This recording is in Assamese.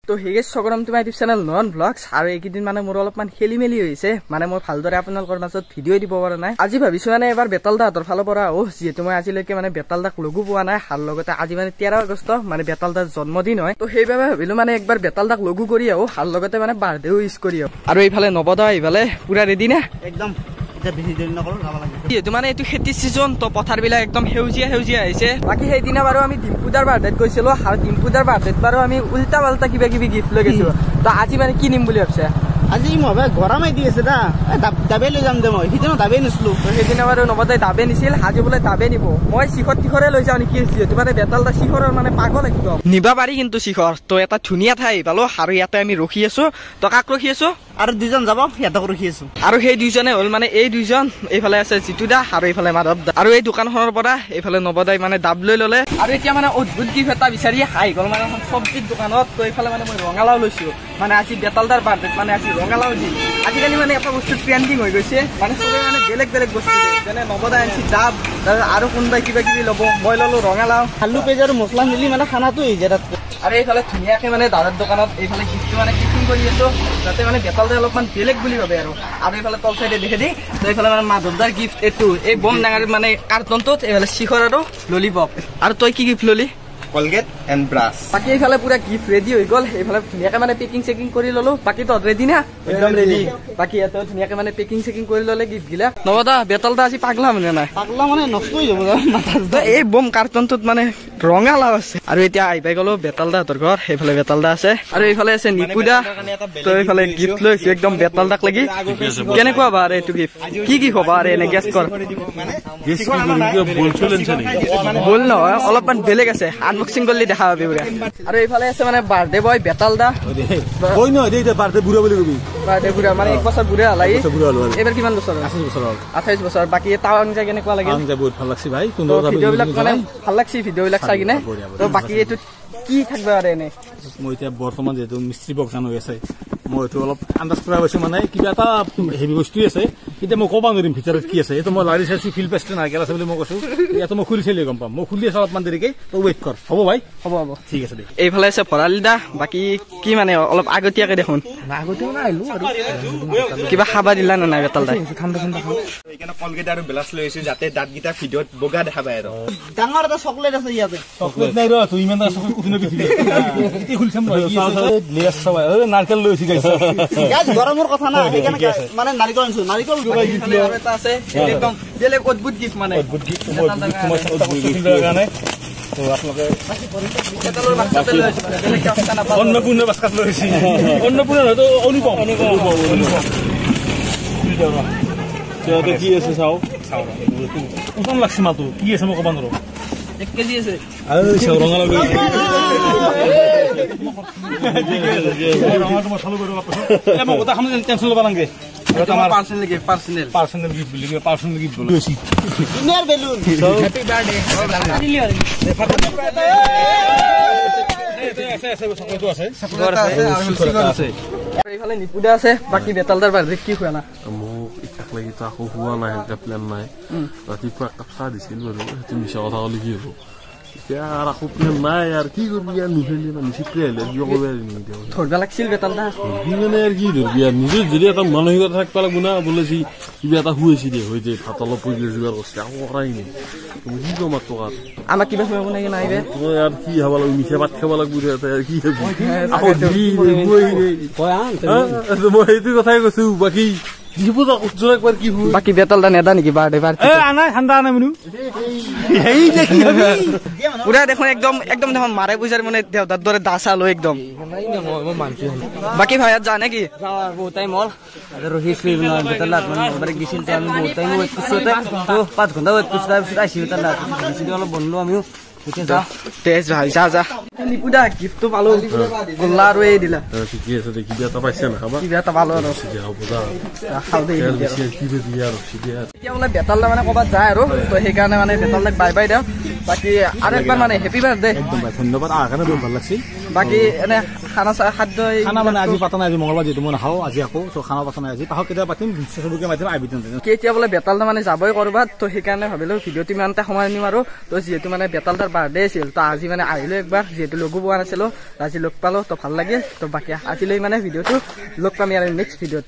তো হেই স্বাগতম তোমাৰ ইউটিউব চেনেল নয়ন ব্লগছ। আৰু এইকেইদিন মানে মোৰ অলপমান খেলি মেলি হৈছে, মানে মই ভালদৰে আপোনালোকৰ মাজত ভিডিঅ' দিব পৰা নাই। আজি ভাবিছো মানে এবাৰ বেতালদাহঁতৰ ফালৰ পৰা আহো, যিহেতু মই আজিলৈকে মানে বেতালদাক লগো পোৱা নাই। আৰু লগতে আজি মানে 13 আগষ্ট মানে বেতালদাৰ জন্মদিন হয়, তো সেইবাবে ভাবিলো মানে একবাৰ বেতালদাক লগো কৰি আহো আৰু লগতে মানে বাৰ্থডেও ইউজ কৰি আহো। আৰু এইফালে নৱদা এইফালে পুৰা ৰেডি না একদম। যিহেতু মানে এইটো খেতিৰ চিজন, তো পথাৰবিলাক একদম সেউজীয়া সেউজীয়া আহিছে। বাকী সেইদিনা বাৰু আমি ডিম্পুদাৰ বাৰ্থডেত গৈছিলো, আৰু ডিম্পুদাৰ বাৰ্থডেত বাৰু আমি উল্টা পাল্টা কিবা কিবি গিফ্ট লৈ গৈছো। তো আজি মানে কি নিম বুলি ভাবছে? আজি মই গৰমে দি আছে দাবে লৈ যাম দে, মই সিদিনা দাবে নিছিলো। সেইদিনা বাৰু নৱদাই দাবে নিছিল, আজি বোলে দাবে নিব। মই শিখৰ টিখৰে লৈ যাওঁ নেকি, যিহেতু মানে বেতালদা শিখৰৰ মানে পাগল একদম। নিবা পাৰি কিন্তু শিখৰ। তো এটা ধুনীয়া ঠাই পালো আৰু ইয়াতে আমি ৰখি আছো। তো কাক ৰখি আছো? আৰু দুজন যাব, সিহঁতক ৰখি আছো। আৰু সেই দুইজনে হ'ল মানে এই দুইজন, এইফালে আছে জিতু দা আৰু এইফালে মাধৱ দা। আৰু এই দোকানখনৰ পৰা এইফালে নৱদাই মানে ডাব লৈ ললে। আৰু এতিয়া মানে অদ্ভুত গিফ্ট এটা বিচাৰি আহি গ'ল মানে এখন চব্জিৰ দোকানত। তো এইফালে মানে মই ৰঙালাও লৈছো, মানে আজি বেতালদাৰ বাৰ্থডেত মানে আজি ৰঙালাও দিম। আজিকালি মানে এটা বস্তু ট্ৰেণ্ডিং হৈ গৈছে, মানে চবে মানে বেলেগ বেলেগ বস্তু দিয়ে। যেনে নৱদাই আনিছে ডাব, আৰু কোনোবাই কিবা কিবি ল'ব। মই ল'লো ৰঙালাও, আলু, পেঁয়াজ আৰু মছলা মিলি মানে খানাটো হৈ যায় তাত। আৰু এইফালে ধুনীয়াকে মানে দাদাৰ দোকানত এইফালে গিফ্টটো মানে পেকিং কৰি আছো, যাতে মানে বেতালদাই অলপমান বেলেগ বুলি ভাবে। আৰু আৰু এইফালে তল চাইডে দেখে দি, তো এইফালে মানে মাধৱদাৰ গিফ্ট এইটো, এই বম ডাঙৰ মানে কাৰ্টনটোত এইফালে শিখৰ আৰু ললিপপ। আৰু তই কি গিফ্ট ললি? Colgate and brush. বাকী এইফালে পুৰা গিফ্ট ৰেডি হৈ গ'ল। এইফালে ধুনীয়াকে মানে পেকিং চেকিং কৰি ললো। বাকী তহঁত ৰেডি না? একদম ৰেডি। বাকী ইয়াতে ধুনীয়াকে মানে পেকিং চেকিং কৰি ললে গিফ্ট গিলা। নৱদা বেতালদা আজি পাগলা মানে নাই? পাগলা মানে নষ্ট হৈ যাব। এই বম কাৰ্টনটোত মানে ৰঙালাও আছে। আৰু এতিয়া আহি পাই গ'লো বেতালদাহঁতৰ ঘৰ। সেইফালে বেতালদা আছে আৰু এইফালে আছে নিপুদা। তো এইফালে গিফ্ট লৈছো একদম বেতালদাক লাগি। কেনেকুৱা বা এইটো গিফ্ট? কি কি খবা আৰু এনে গেছ কৰ। বল নহয়, অলপমান বেলেগ আছে, আনবক্সিং কৰিলে দেখা পাবি পুৰা। আৰু এইফালে আছে মানে বাৰ্থডে বয় বেতালদা। বাৰ্থডে বুঢ়া মানে 1 বছৰ বুঢ়া হল। এইবাৰ কিমান বছৰ? 28 বছৰ। বাকী টাৱাং যাই কেনেকুৱা লাগিল? বহুত ভাল লাগছে ভাই, ভিডিঅ' বিলাক মানে ভাল লাগছে ভিডিঅ' বিলাক চাই কিনে। তো বাকী এইটো কি থাকব আৰু এনে? মই এতিয়া বৰ্তমান যিহেতু মিস্ত্ৰী বক্সান হৈ আছে, মই এইটো অলপ আন্দাজ কৰা পাইছো, মানে কিবা এটা হেভি বস্তুৱে আছে। এতিয়া মই ক'ব নোৱাৰিম ভিতৰত কি আছে। এইটো মই লাৰি চাইছো, ফিল পেষ্টটো নাৰিকেল আছে বুলি মই কৈছো। ইয়াতো মই খুলি চাইলে গম পাম। মই খুলি আছো অলপমান দেৰিকে, তই ৱেইট কৰ। হ'ব ভাই? হ'ব হ'ব, ঠিক আছে দে। এইফালে আছে ভৰালি দা। বাকী কি মানে অলপ আগতীয়াকে দেখোন কিবা খাবা দিলা নে নাই বেতাল দাই? সেইকাৰণে কলগেট আৰু ব্ৰাছ লৈ আহিছো, যাতে দাঁতকেইটা ভিডিঅ'ত বগা দেখা পায়। আৰু ডাঙৰ এটা চকলেট আছে ইয়াতে। চকলেট নাই ৰ, তুই ইমান এটা চকলেট উঠি নপিছিলি। এতিয়া খুলি চাম নহয়। নাৰিকেল লৈ আহিছো। গৰমৰ কথা না, সেইকাৰণে মানে নাৰিকল আনিছো। নাৰিকল এটা আছে একদম বেলেগ অদ্ভুত গিফ্ট, মানে অদ্ভুত গিফ্ট মই তো আপোনালোকে অন্নপূৰ্ণ বাস্কাত লৈ আহিছে। অন্নপূৰ্ণ নহয়, অনুপম। কি আছে চাওঁ, ওজন লাগছে মালটো। কি আছে মই ক'ব নোৱাৰো। 1 কেজি আছে। ৰঙালাও টেনচন ল'ব নালাগে। এইফালে নিপুদা আছে। বাকী বেতালদাৰ বাৰ্থডে কি খোৱা না? মোক ইচ্ছাক লাগি তো আকৌ হোৱা নাই, সেনেকে প্লেন নাই। ৰাতিপুৱা একাপ চাহ দিছিল বাৰু, সেইটো মিছা কথা ক'লে কি হ'ব। এতিয়া আৰু আকৌ প্লেন নাই আৰু কি কৰিবি আৰু। নুখেলি না নিচিত্ৰে আহিলে কিয় কৰিব পাৰিম এতিয়া? ধৰবা লাগছিল বেতালদা। ধৰবি মানে আৰু কি ধৰবি আৰু, নিজৰ যদি এটা মানসিকতা থাকিব লাগিব না, বোলে যি কিবা এটা শুৱাইছে দে হৈ দে, ভাত অলপ পৰিলে যোগাৰ কৰিছে, আকৌ কৰাই নাই। কি ক'ম আৰু তোক? আমাক কিবা খুৱাব নাই নাইবে? তই আৰু কি খাব লাগিব? মিঠা ভাত খাব লাগিব আৰু কি খাবি? মই সেইটো কথাই কৈছো। বাকী বাকী বেতালদা নেদা নেকি বাৰ্থডে? পুৰা দেখোন একদম একদম দেখোন মাৰে পূজাৰ মানে দেউতাৰ দৰে দাচা লৈ একদম। বাকী ভাইয়াত যা নেকি? বহুত টাইম হ'ল ৰখিছিলো, 5 ঘণ্টা ৱেইট কৰিছো, তাৰপিছত আহিছো। অলপ বনলো আমিও। তেজ ভাই, যা যা। নিপুদা গিফ্টটো পালো, গোল্লা আৰু এই দিলা। ঠিকে আছে দে, কিবা এটা পাইছে না? কিবা এটা পালো আৰু এতিয়া বোলে বেতালদা মানে ক'ৰবাত যায় আৰু, তো সেইকাৰণে মানে বেতালদাক বাই বাই দিওঁ। বাকী আৰু একবাৰ মানে হেপী বাৰ্থডে। একদম ভাই, ধন্যবাদ। আহাৰ কাৰণে বহুত ভাল লাগছে। বাকী এনে খানা খাদ্য খানা মানে আজি পাতা নাই, আজি মঙ্গলবাৰ যিহেতু মই নাখাওঁ আজি আকৌ, চ' খানা পাতা নাই আজি, পাছত কেতিয়াবা পাতিম, চবকে মাতিম আহিবি তেন্তে। কেতিয়া বোলে বেতালদা মানে যাবই কৰবাত, তো সেইকাৰণে ভাবিলো ভিডিঅ'টো ইমানতে সোমাই নিম আৰু। তো যিহেতু মানে বেতালদাৰ বাৰ্থডে আছিল, তো আজি মানে আহিলো একবাৰ, যিহেতু লগো পোৱা নাছিলো, আজি লগ পালো, তো ভাল লাগিল। তো বাকী আজিলৈ মানে ভিডিঅ'টো লগ পাম ইয়াৰ নেক্সট ভিডিঅ'ত।